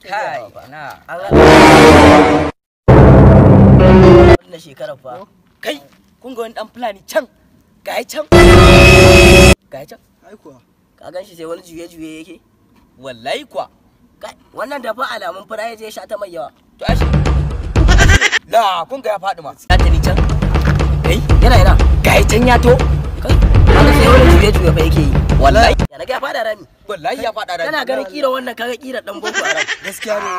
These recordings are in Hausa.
Kai, na. Wannan shekarar fa. Kai, kun ga wani dan Fulani can. Ga can. Ga can. Ai kuwa. Ka gan shi sai wani juye-juye yake. Wallahi kuwa. Kai, wannan da fa alamun fura ya je sha ta mai yawa. To ai shi. La, kun ga ya faɗi ma. Ya tani can. Kai, yana ina. Ga can ya to. Kai, wannan sai wani juye-juye fa yake yi. Wallahi. Ya naga ya faɗa rami. Wallahi ya faɗa rami. Kana ganin kira wannan kaga kira dan Boko Haram. Gaskiya ne.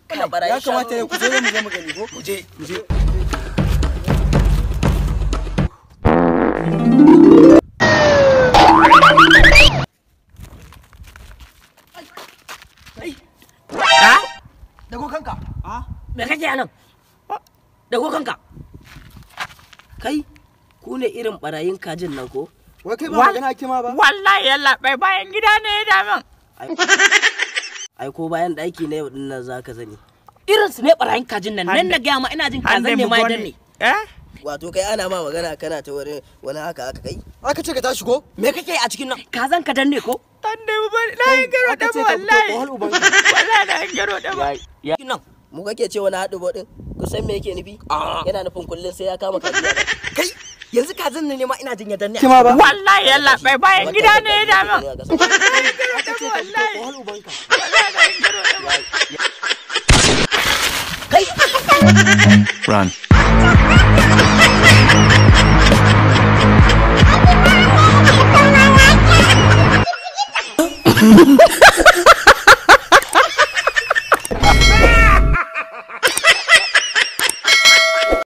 Wannan barayin Ya kamata shanu ne ku zo mu je mu gani ko? Mu je. Mu je. Ha? Dago kanka. Ah? Me kake anan? Dago kanka. Kai, ku ne irin barayin kajin nan ko? Wai kai ba magana ake ma ba? Wallahi yalla bai bayan gida ne ya damin. Ai ko bayan ɗaki na yau din nan zaka sani. Irin su ne barayin kajin nan nan na gaya ma ina jin kazan ne ma ya danne. Eh? Wato kai ana ma magana kana ta wani wani haka haka kai. Aka ce ka tashi ko? Me kake a cikin nan? Kazan ka danne ko? Dan da ba na yi garo da Aka ce ka fito wallahi. ko hal ubanka. Wallahi na yi garo da ba. Cikin nan. Mu kake ce wani haɗu ɗin? Ku san me yake nufi? Yana nufin kullum sai ya kama kaji. Kai, yanzu kazan ne ma ina jin ya danne. Ke ma ba? Wallahi yalla bai bayan gida ne ya damin. Aka ce ka fito ko hal ubanka. Kai! Run.